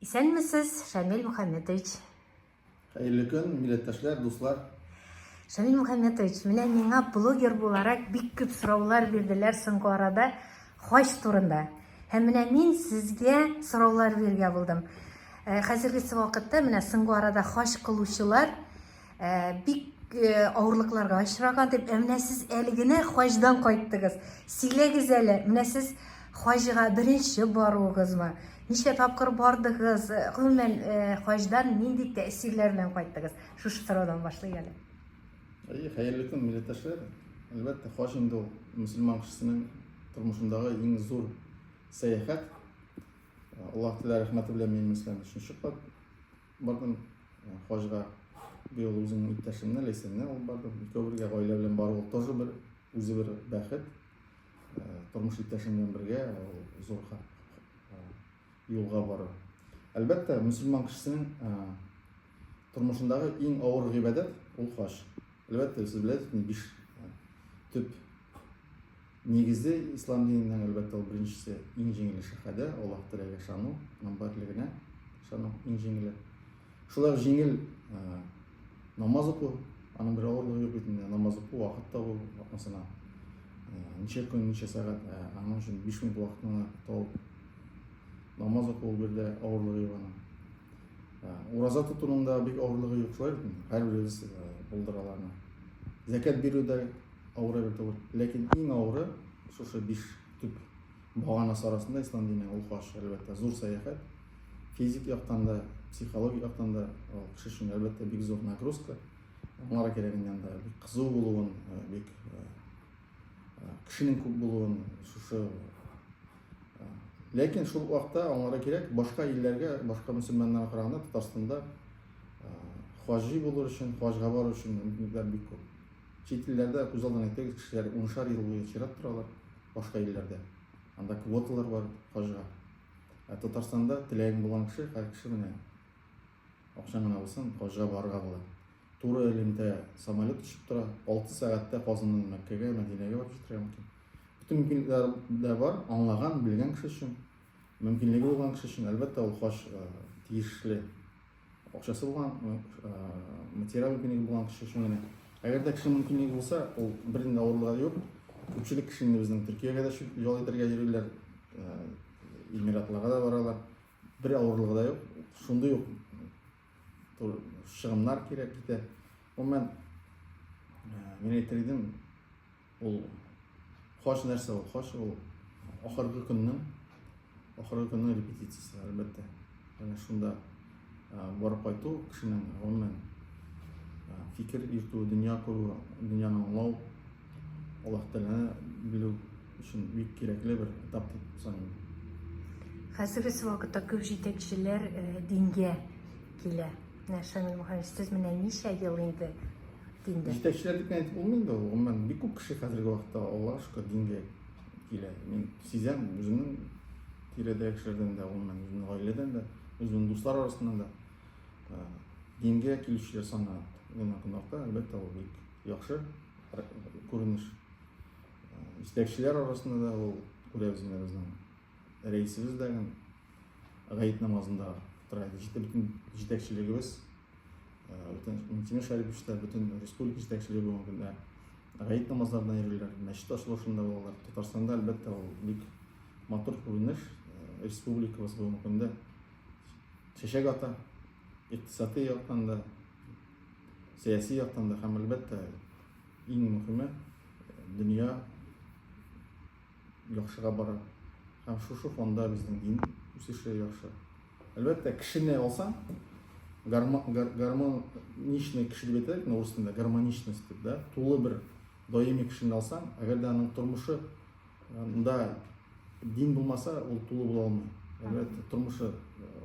Исәнмесез, Шамил Мухаметович. Хәерле көн, милләттәшләр, дуслар. Шамил Мухаметович, менә миңа блогер буларак бик күп сораулар бирделәр соңгы арада хаҗ турында. Һәм менә мин сезгә сораулар бирергә булдым. Э, хәзерге вакытта менә соңгы арада хаҗ кылучылар Э, бик э, авырлыкларга очраган дип, ә менә сез әле генә хаҗдан кайттыгыз. Сөйләгез әле, менә сез хаҗга беренче баруыгызмы? Ничә тапкыр бардыгыз? Э, гомумән, хаҗдан нинди тәэсирләр белән кайттыгыз? Шушы сораудан башлыйк әле. Әйе, хәерле көн, милләттәшләр. Әлбәттә, хаҗ инде ул мөселман кешесенең тормышындагы иң зур сәяхәт. Аллаһ Тәгалә рәхмәте белән мин, мәсәлән, өченче кат Бардым хаҗга. Быел үземнең иптәшемне, Ләйсәнне алып бардым. Икәү бергә гаилә белән бару ул тоже бер үзе бер бәхет. Тормыш иптәшем белән бергә ул зур юлга бару. Әлбәттә, мөселман кешесенең тормышындагы иң авыр гыйбадәт ул хаҗ. Әлбәттә, сез беләсез, биш төп Нигезе ислам диненең, әлбәттә, ул беренчесе иң җиңеле шәһадә, Аллаһ Тәгаләгә ышану, аның барлыгына ышану иң җиңеле. Шулай ук җиңел намаз уку, аның бер авырлыгы юк бит инде, намаз уку, вакыт табу, атнасына ничә көн, ничә сәгать, аның өчен 5 минут вакытны табып намаз уку ул бер дә авырлыгы юк аның. Ураза тотуның да бик авырлыгы юк, шулай бит инде, һәрберебез булдыра ала аны. Зәкят бирү дә авыр әйбер түгел. Ләкин иң авыры шушы биш төп баганасы арасында ислам дине ул хаҗ, әлбәттә, зур сәяхәт. Физик яктан да, психологик яктан да ул кеше өчен әлбәттә бик зур нагрузка. Аңларга кирәк инде анда бик кызу булуын, э, бик э, э, кешенең күп булуын шушы Ләкин шул вакытта аңларга кирәк, башка илләргә, башка мөселманнарга караганда Татарстанда хаҗи булыр өчен, хаҗга бару өчен мөмкинлекләр бик күп. Чит илләрдә, күз алдына әйтегез, кешеләр уншар ел буе чират торалар, башка илләрдә. Анда квоталар бар хаҗга. Ә Татарстанда теләгең булган кеше, һәр кеше менә акчаң гына булсын, хаҗга барырга була. Туры элемтә самолет очып тора, 6 сәгатьтә Казаннан Мәккәгә, Мәдинәгә барып җитәргә мөмкин. Бөтен мөмкинлекләр дә бар, аңлаган, белгән кеше өчен, мөмкинлеге булган кеше өчен, әлбәттә, ул хаҗ тиешле акчасы булган, материаль мөмкинлеге булган кеше өчен генә. Әгәр дә кешенең мөмкинлеге булса, ул бернинди авырлыгы юк. Күпчелек кеше инде безнең Төркиягә дә ял итәргә йөриләр, Эмиратларга да баралар. Бер авырлыгы да юк. Шундый ук чыгымнар кирәк китә. Гомумән, мин әйтер идем, Ул хаҗ нәрсә ул? Хаҗ ул ахыргы көннең ахыргы көннең репетициясе, әлбәттә. Әнә шунда барып кайту кешенең гомумән фикер йөртү, дөнья күрү, дөньяны аңлау, Аллаһ Тәгаләне белү өчен бик кирәкле бер этап дип саныйм. Хәзерге вакытта күп җитәкчеләр дингә килә. Менә Шамил Мухаммедович, сез менә ничә ел инде диндә? Җитәкчеләр дип әйтеп булмый инде ул. Гомумән, бик күп кеше хәзерге вакытта, Аллага шөкер, дингә килә. Мин сизәм, үземнең тирәдәге кешеләрдән дә, гомумән, үземнең гаиләдән дә, үземнең дуслар арасыннан да э, дингә килүчеләр саны көннән-көн арта. Әлбәттә, ул бик яхшы күренеш. Э, җитәкчеләр арасында да ул күрәбез инде безнең рәисебез дә Гает намазында тора иде. Җитә бөтен җитәкчелегебез, э, бөтен Минтимер Шәрипович та, бөтен республика җитәкчелеге бүгенге көндә гает намазларына йөриләр, мәчет ачылышында булалар. Татарстанда, әлбәттә, ул бик матур күренеш. Э, республикабыз бүгенге көндә чәчәк ата, икътисади яктан да, сәяси яктан да һәм, әлбәттә, иң мөһиме, дөнья яхшыга бара. Һәм шушы фонда безнең дин үсеше яхшы. Әлбәттә, кешене алсаң, гармоничный кеше дип әйтәләр, урыс телендә гармоничность дип, да, тулы бер даими кешене алсаң, әгәр дә аның тормышы да дин булмаса, ул тулы була алмый. Әлбәттә, тормышы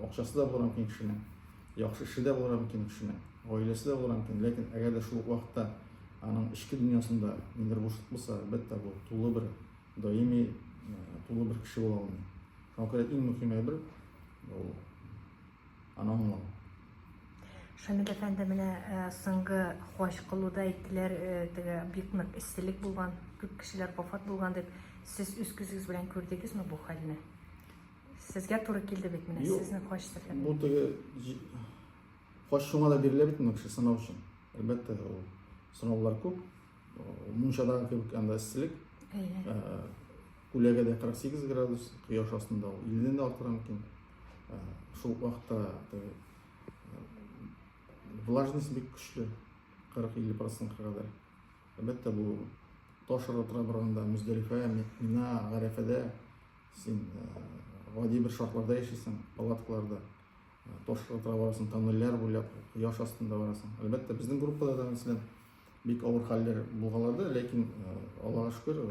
акчасы да булырга мөмкин кешенең, яхшы эше дә булырга мөмкин кешенең, гаиләсе дә булырга мөмкин, ләкин әгәр дә шул ук вакытта аның эчке дөньясында ниндидер бушлык булса, әлбәттә, бу тулы бер даими тулы бер кеше була алмый. Шуңа күрә иң мөһим әйбер ул аны аңлау. Шамил әфәнде, менә соңгы хаҗ кылуда әйттеләр, теге бик нык эсселек булган, күп кешеләр вафат булган дип. Сез үз күзегез белән күрдегезме бу хәлне? Сезгә туры килде бит менә сезнең хаҗ сәфәре. Бу теге хаҗ шуңа да бирелә бит инде кеше сынау өчен. Әлбәттә, ул сынаулар күп. Мунчадагы кебек анда эсселек. Әйе. Күләгәдә 48 градус, кояш астында ул 50-дән дә артыграк мөмкин. Шул ук вакытта теге влажность бик көчле, 40-50 процентка кадәр. Әлбәттә, бу таш ыргытырга барганда Мөздәлифә, Мина, Гарәфәдә син гади бер шартларда яшисең, палаткаларда. Таш ыргытырга барасың, тоннельләр буйлап, кояш астында барасың. Әлбәттә, безнең группада да, мәсәлән, бик авыр хәлләр булгалады, ләкин Аллага шөкер,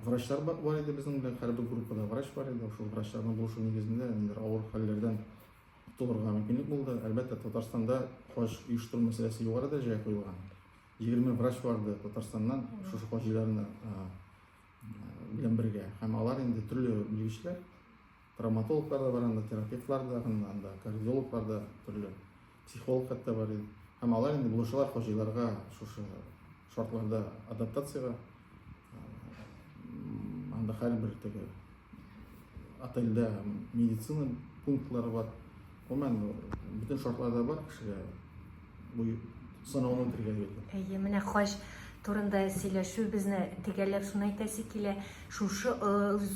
врачлар бар иде безнең белән, һәрбер группада врач бар иде. Шул врачларның булышу нигезендә ниндидер авыр хәлләрдән котылырга мөмкинлек булды. Әлбәттә, Татарстанда хаҗ оештыру мәсьәләсе югары дәрәҗәгә куелган. 20 врач барды Татарстаннан шушы хаҗиларны белән бергә. Һәм алар инде төрле белгечләр, травматологлар да бар анда, терапевтлар да анда, кардиологлар да төрле, психолог хәтта бар иде. Һәм алар инде булышалар хаҗиларга шушы шартларда адаптациягә. Анда һәрбер теге отельдә медицина пунктлары бар. Гомумән, бөтен шартлар да бар кешегә бу сынауны үтәргә дип. Әйе, менә хаҗ турында сөйләшү безне төгәлләп шуны әйтәсе килә, шушы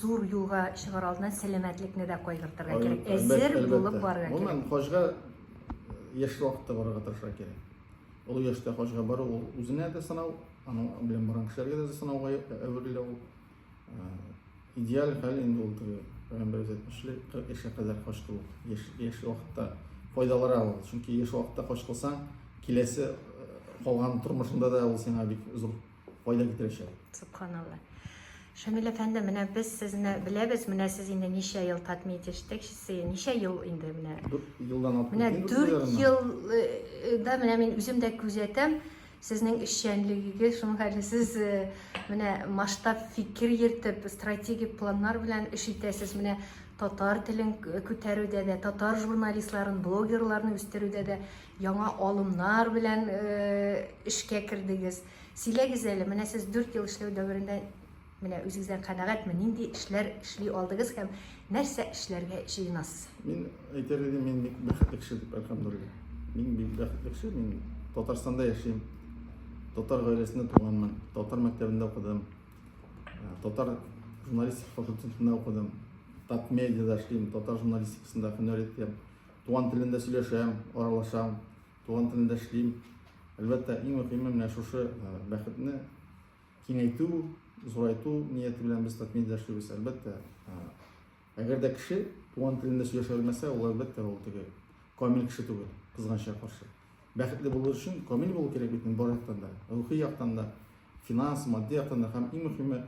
зур юлга чыгар алдыннан сәламәтлекне дә кайгыртырга кирәк. Әзер булып барырга кирәк. Гомумән, хаҗга яшь вакытта барырга тырышырга кирәк. Олы яшьтә хаҗга бару ул үзенә дә сынау, аның белән барган кешеләргә дә сынауга әверелә ул. Идеаль хәл инде ул теге пәйгамбәребез әйтмешли, 40 яшькә кадәр хаҗ кылу. Яшь, яшь вакытта файдалырак ул. Чөнки яшь вакытта хаҗ кылсаң, киләсе калган тормышыңда да ул сиңа бик зур файда китерәчәк. Субханалла. Шамил әфәнде, менә без сезне беләбез, менә сез инде ничә ел Татмедиа җитәкчесе, ничә ел инде менә? 4 елдан артык. Менә 4 ел да менә мин үзем дә күзәтәм. Сезнең эшчәнлегегез шуның хәтле, сез э, менә масштаб фикер йөртеп, стратегик планнар белән эш итәсез. Менә татар телен күтәрүдә дә, татар журналистларын, блогерларны үстерүдә дә яңа алымнар белән э, эшкә кердегез. Сөйләгез әле, менә сез 4 ел эшләү дәверендә Менә үзегездән канәгатьме, нинди эшләр эшли алдыгыз һәм нәрсә эшләргә җыенасыз? Мин әйтер идем, мин бик бәхетле кеше дип, әлхәмдүлилләһ. Мин бик бәхетле кеше, мин Татарстанда яшим. Татар гаиләсендә туганмын, татар мәктәбендә укыдым. Э, татар журналистика факультетында укыдым. Татмедиада эшлим, татар журналистикасында һөнәр итәм. Туган телендә сөйләшәм, аралашам, туган телендә эшлим. Әлбәттә, иң мөһиме менә шушы э, бәхетне Киңәйтү, зурайту нияте белән без Татмедиада эшлибез, әлбәттә. Әгәр дә кеше туган телендә сөйләшә белмәсә, ул әлбәттә ул теге камил кеше түгел, кызганычка каршы. Бәхетле булыр өчен камил булу кирәк бит инде бар яктан да, рухи яктан да, финанс, матди яктан да һәм иң мөһиме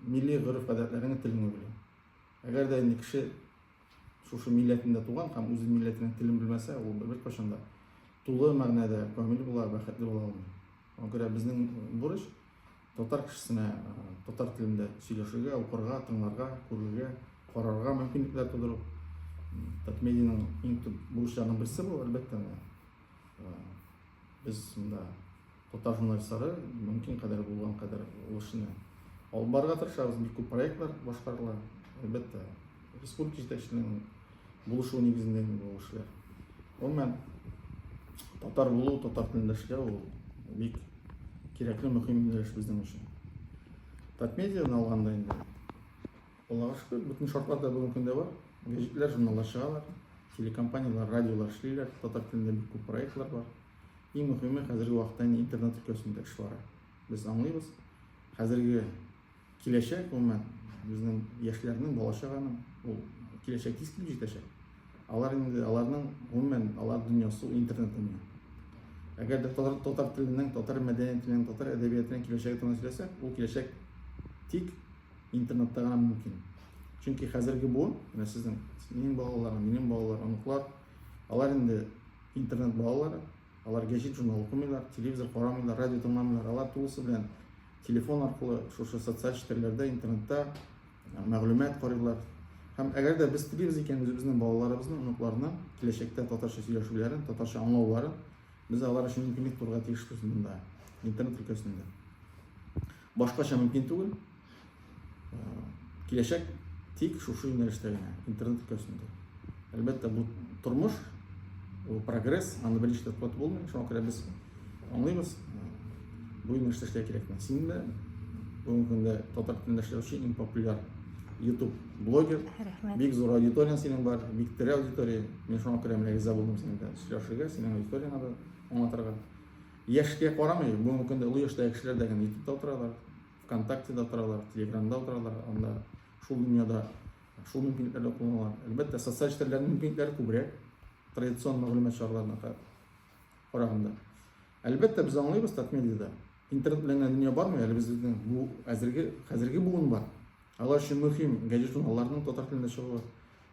милли гореф-гадәтләреңне, телеңне белү. Әгәр дә инде кеше шушы милләтендә туган һәм үз милләтенең телен белмәсә, ул беркайчан да тулы мәгънәдә камил була, бәхетле була алмый. Шуңа күрә безнең бурыч татар кешесенә татар телендә сөйләшергә, укырга, тыңларга, күрергә, карарга мөмкинлекләр тудыру. Татмедианың иң төп бурычларының берсе бу, әлбәттә. Без монда татар журналистлары мөмкин кадәр булган кадәр ул эшне алып барырга тырышабыз. Бик күп проектлар башкарыла. Әлбәттә, республика җитәкчелегенең булышуы нигезендә инде бу эшләр. Гомумән, татар булу, татар телендә эшләү ул бик кирәкле, мөһим юнәлеш безнең өчен. Татмедианы алганда инде, Аллага шөкер, бөтен шартлар да бүгенге көндә бар. Гәҗитләр, журналлар чыгалар, телекомпанияләр, радиолар эшлиләр, татар телендә бик күп проектлар бар. Иң мөһиме, хәзерге вакытта инде интернет өлкәсендә эш бара. Без аңлыйбыз, хәзерге Киләчәк, гомумән, безнең яшьләрнең, бала-чаганың ул киләчәк тиз килеп җитәчәк. Алар инде, аларның, гомумән, алар дөньясы ул интернет дөнья. Әгәр дә татар, татар теленең, татар мәдәниятенең, татар әдәбиятының киләчәге турында сөйләсәк, ул киләчәк тик интернетта гына мөмкин. Чөнки хәзерге буын, менә сезнең, минем балаларым, минем балалар, оныклар, алар инде интернет балалары, алар гәҗит, журнал укымыйлар, телевизор карамыйлар, радио тыңламыйлар, алар тулысы белән телефон аркылы шушы социаль челтәрләрдә, интернетта мәгълүмат карыйлар. Һәм әгәр дә без телибез икән үзебезнең балаларыбызның, оныкларның киләчәктә татарча сөйләшүләрен, татарча аңлауларын, без алар өчен мөмкинлек тудырырга тиешбез монда, интернет өлкәсендә. Башкача мөмкин түгел. Киләчәк Тик шушы юнәлештә генә, интернет өлкәсендә. Әлбәттә, бу тормыш, ул прогресс, аны берничек тә туктатып булмый. Шуңа күрә без аңлыйбыз, бу юнәлештә эшләргә кирәк. Син дә бүгенге көндә татар телендә эшләүче иң популяр YouTube блогер. Рәхмәт. Бик зур аудиторияң синең бар, бик тере аудитория. Мин шуңа күрә менә риза булдым синең белән сөйләшергә, синең аудиторияңа да аңлатырга. Яшькә карамый, бүгенге көндә олы яшьтәге кешеләр дә генә YouTube'та утыралар, ВКонтактеда утыралар, Телеграмда утыралар, анда шул дөньяда шул мөмкинлекләрне кулланалар. Әлбәттә, социаль челтәрләрнең мөмкинлекләре күбрәк, традицион мәгълүмат чараларына караганда. Әлбәттә, без аңлыйбыз, Татмедиада интернет белән генә дөнья бармый, әле безнең бу әзерге хәзерге буын бар. Алар өчен мөһим газет журналларның татар телендә чыгуы,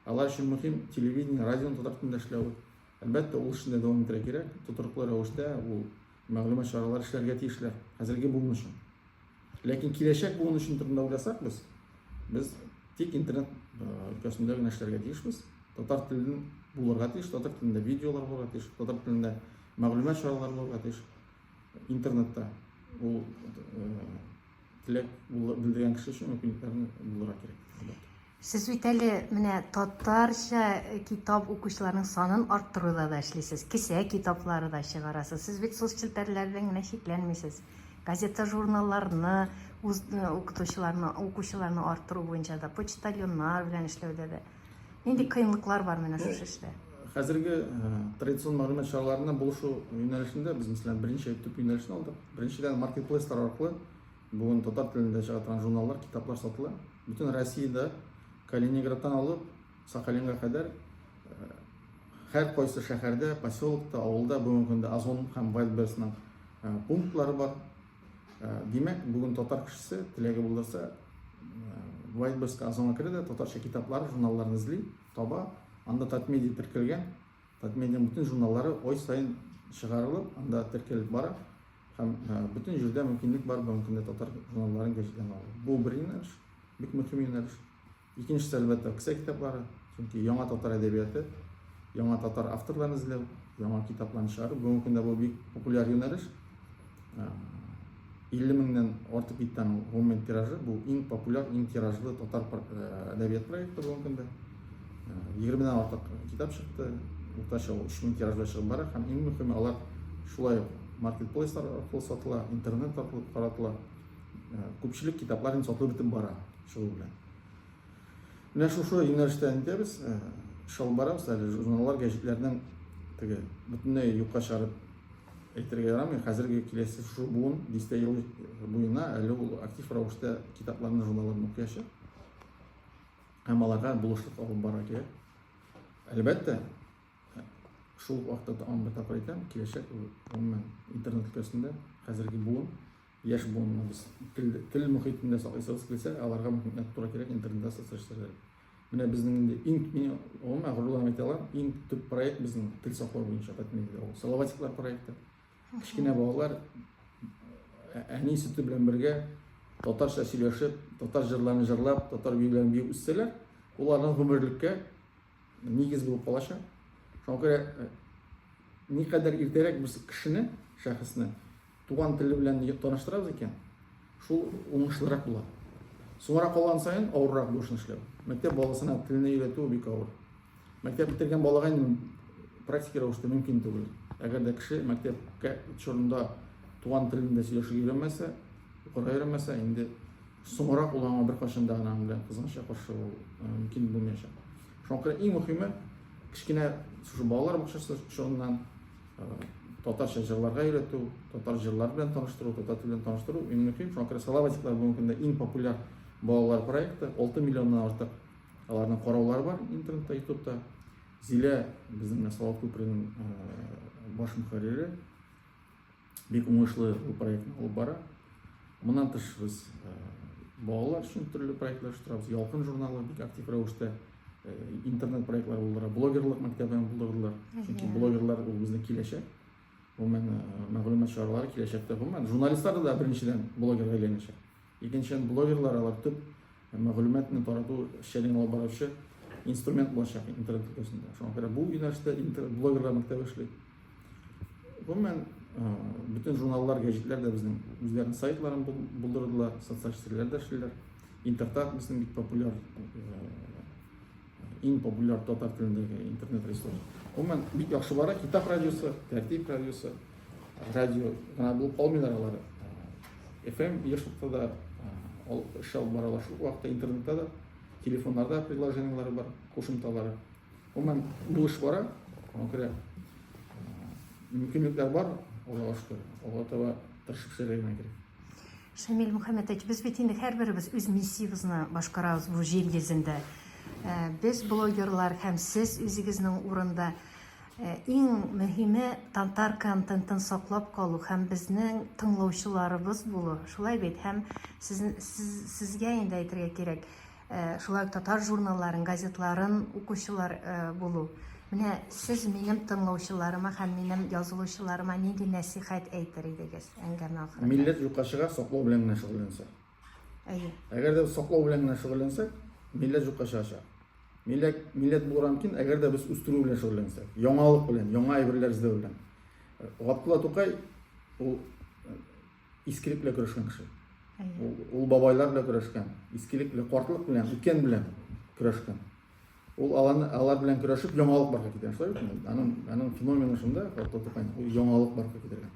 алар өчен мөһим телевидение, радионың татар телендә эшләве. Әлбәттә, ул эшне дә дәвам итәргә кирәк. Тотрыклы рәвештә ул мәгълүмат чаралары эшләргә тиешләр хәзерге буын өчен. Ләкин киләчәк буын өчен турында уйласак без, без тик интернет өлкәсендә генә эшләргә тиешбез. Татар телен булырга тиеш, татар телендә видеолар булырга тиеш, татар телендә мәгълүмат чаралары булырга тиеш. Интернетта ул теләк белдергән кеше өчен мөмкинлекләрне булдырырга кирәк, әлбәттә. Сез бит әле менә татарча китап укучыларның санын арттыруда да эшлисез, кесә китаплары да чыгарасыз. Сез бит соцчелтәрләр белән генә чикләнмисез. Газета, журналларны уз, укытучыларны, укучыларны арттыру буенча да, почтальоннар белән эшләүдә дә. Нинди кыенлыклар бар менә шушы эштә? Хәзерге традицион мәгълүмат чараларына булышу юнәлешендә без, мәсәлән, берничә төп юнәлешне алдык. Беренчедән, маркетплейслар аркылы бүген татар телендә чыга торган журналлар, китаплар сатыла. Бөтен Россиядә Калининградтан алып Сахалинга кадәр һәр кайсы шәһәрдә, поселокта, авылда бүгенге көндә Озон һәм Wildberries-ның пунктлары бар. Димәк, бүген татар кешесе теләге булдырса, Wildberries-ка, Озонга керә дә татарча китаплар, журналларны эзли, таба. Анда Татмедиа теркәлгән. Татмедианың бөтен журналлары ай саен чыгарылып, анда теркәлеп бара. Һәм бөтен җирдә мөмкинлек бар бүгенге көндә татар журналларын, гәҗитләрен алу. Бу бер юнәлеш, бик мөһим юнәлеш. Икенчесе, әлбәттә, кесә китаплары. Чөнки яңа татар әдәбияты, яңа татар авторларын эзләү, яңа китапларны чыгару бүгенге көндә бу бик популяр юнәлеш. 50 меңнән артып китте аның гомумән тиражы. Бу иң популяр, иң тиражлы татар әдәбият проекты бүгенге көндә. 20-дән артык китап чыкты. Уртача ул 3000 тираж белән чыгып бара һәм иң мөһиме алар шулай ук маркетплейслар аркылы сатыла, интернет аркылы таратыла. Күпчелек китаплар инде сатылып бетеп бара чыгу белән. Менә шушы юнәлештә нитәбез, эш алып барабыз әле журналлар, гәҗитләрнең теге бөтенләй юкка чыгарып әйтергә ярамый. Хәзерге киләсе шушы буын дистә ел буена әле ул актив рәвештә китапларны, журналларны укыячак. Һәм аларга булышлык алып барырга кирәк. Әлбәттә, шул ук вакытта тагын бер тапкыр әйтәм, киләчәк ул гомумән интернет өлкәсендә хәзерге буын, яшь буынны без тел, тел мохитендә саклыйсыбыз килсә, аларга мөмкинлек тудырырга кирәк интернетта социаль челтәрләр. Менә безнең инде иң, мин гомумән горурланып әйтә алам, иң төп проект безнең тел саклау буенча Татмедиада ул Салаватиклар проекты. Кечкенә балалар әни сөте белән бергә татарча сөйләшеп, татар җырларын җырлап, татар биюләрен биеп үссәләр, ул аларның гомерлеккә нигез булып калачак. Шуңа күрә э, никадәр иртәрәк без кешене, шәхесне туган теле белән таныштырабыз икән, шул уңышлырак була. Соңрак калган саен авыррак бу эшне эшләү. Мәктәп баласына телне өйрәтү бик авыр. Мәктәп бетергән балага инде практик рәвештә мөмкин түгел. Әгәр дә кеше мәктәпкә чорында туган телендә сөйләшергә өйрәнмәсә, укырга өйрәнмәсә, инде соңрак ул аңа беркайчан да аның белән кызганычка каршы ул э, мөмкин булмаячак. Шуңа күрә иң мөһиме кечкенә шушы балалар бакчасы чорыннан э, татарча җырларга өйрәтү, татар җырлары белән таныштыру, татар теле белән таныштыру иң мөһим. Шуңа күрә Салаватиклар бүгенге көндә иң популяр балалар проекты, 6 миллионнан артык Аларның караулары бар интернетта, ютубта. Зилә безнең менә Салават күперенең э, баш мөхәррире. Бик уңышлы бу проектны алып бара. Моннан тыш без э, балалар өчен төрле проектлар оештырабыз. Ялкын журналы бик актив рәвештә э, интернет проектлар булдыра. Блогерлык мәктәбен булдырдылар. Чөнки блогерлар ул безнең киләчәк. Гомумән, мәгълүмат чаралары киләчәктә гомумән журналистлар да беренчедән блогерга әйләнәчәк. Икенчедән, блогерлар алар төп мәгълүматны тарату эшчәнлеген алып баручы инструмент булачак интернет өлкәсендә. Шуңа күрә бу юнәлештә блогерлар мәктәбе эшли. Гомумән, бөтен журналлар, гәҗитләр дә безнең үзләренең сайтларын булдырдылар, социаль челтәрләрдә эшлиләр. Интертат безнең бик популяр, иң популяр татар телендәге интернет ресурс. Гомумән, бик яхшы бара. Китап радиосы, Тәртип радиосы, радио гына булып калмыйлар алар. FM ешлыкта да эш алып баралар. Шул вакытта интернетта да, телефоннарда приложениеләре бар, кушымталары. Гомумән, бу эш бара. Шуңа күрә мөмкинлекләр бар, Аллага шөкер. Алга таба тырышып эшләргә генә кирәк. Шамил Мөхәммәтович, без бит инде һәрберебез үз миссиябезне башкарабыз бу җир йөзендә. Э, без блогерлар һәм сез үзегезнең урында э, иң мөһиме татар контентын саклап калу һәм безнең тыңлаучыларыбыз булу. Шулай бит? Һәм сез, сез, сезгә инде әйтергә кирәк, Э, шулай ук татар журналларын, газетларын укучылар э, булу. Менә сез минем тыңлаучыларыма һәм минем язылучыларыма нинди нәсихәт әйтер идегез әңгәмә ахырында? Милләт юкка чыга, саклау белән генә шөгыльләнсә. Әйе. Әгәр дә без саклау белән генә шөгыльләнсәк, милләт юкка чыгачак. Милләт, милләт булырга мөмкин, әгәр дә без үстерү белән шөгыльләнсәк, яңалык белән, яңа әйберләр эзләү белән. Габдулла Тукай ул искелек белән көрәшкән кеше. Ул, ул бабайлар белән көрәшкән, искелек белән, картлык белән, үткән белән көрәшкән. Ул аларны алар белән көрәшеп яңалык барга китергән. Шулай бит? Аның аның феномены шунда, Габдулла Тукайның, ул яңалык барга китергән.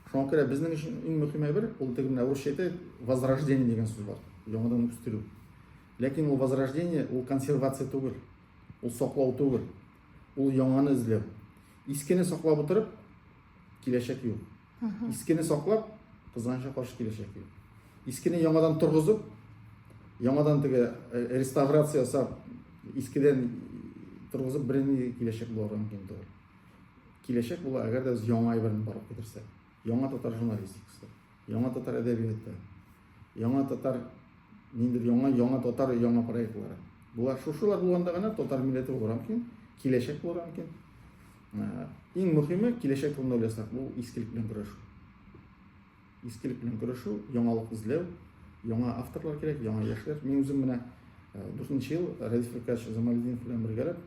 Шуңа күрә безнең өчен иң мөһим әйбер, ул теге менә русча әйтә, возрождение дигән сүз бар. Яңадан үстерү. Ләкин ул возрождение, ул консервация түгел. Ул саклау түгел. Ул яңаны эзләү. Искене саклап утырып, киләчәк юк. Искене саклап, кызганычка каршы киләчәк юк. Искене яңадан торгызып, яңадан теге э, реставрация ясап, искедән торгызып берни киләчәк булырга мөмкин түгел. Киләчәк була, әгәр дә без яңа әйберне барып китерсәк. Яңа татар журналистикасы, яңа татар әдәбияты, яңа татар ниндидер яңа яңа татар яңа проектлары. Булар шушылар булганда гына татар милләте булырга мөмкин, киләчәк булырга мөмкин. Иң мөһиме киләчәк турында уйласак, бу искелек белән көрәшү. Искелек белән көрәшү, яңалык эзләү, яңа авторлар кирәк, яңа яшьләр. Мин үзем менә 4 ел Рәдиф Ркач Замалетдинов белән бергәләп,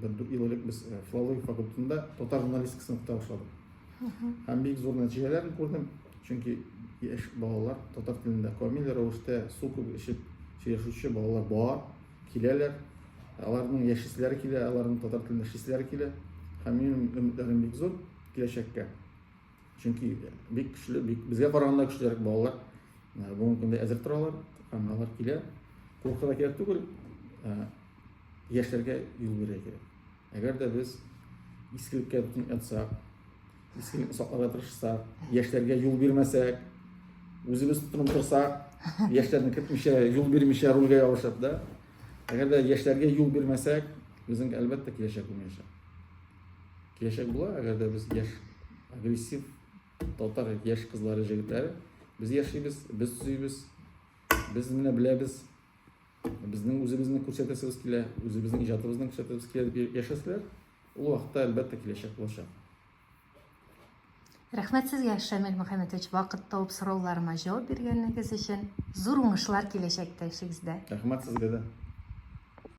бер 4 ел элек без филология факультетында татар журналистикасын укыта башладык. Һәм бик зур нәтиҗәләрен күрдем, чөнки яшь балалар татар телендә камил рәвештә су күп эчеп сөйләшүче балалар бар. Киләләр. Аларның яшиселәре килә, аларның татар телендә эшлиселәре килә. Һәм минем өметләрем бик зур киләчәккә. Чөнки бик көчле, бик безгә караганда көчлерәк балалар э, бүгенге көндә әзер торалар һәм алар килә. Куркырга кирәк түгел, э, яшьләргә юл бирергә кирәк. Әгәр дә без искелеккә бөтен ятсак, искелекне сакларга тырышсак, яшьләргә юл бирмәсәк, үзебез тотынып торсак, яшьләрне кертмичә, юл бирмичә рульгә ябышып да, әгәр дә яшьләргә юл бирмәсәк, безнең әлбәттә киләчәк булмаячак. Киләчәк була, әгәр дә без яшь, агрессив татар яшь кызлары, җегетләре, без яшибез, без төзибез, без менә беләбез, безнең үзебезне күрсәтәсебез килә, үзебезнең иҗатыбызны күрсәтәсебез килә дип яшәсәләр, ул вакытта әлбәттә киләчәк булачак. Рәхмәт сезгә, Шамил Мөхәммәтович, вакыт табып сорауларыма җавап биргәнегез өчен. Зур уңышлар киләчәктә эшегездә. Рәхмәт сезгә дә.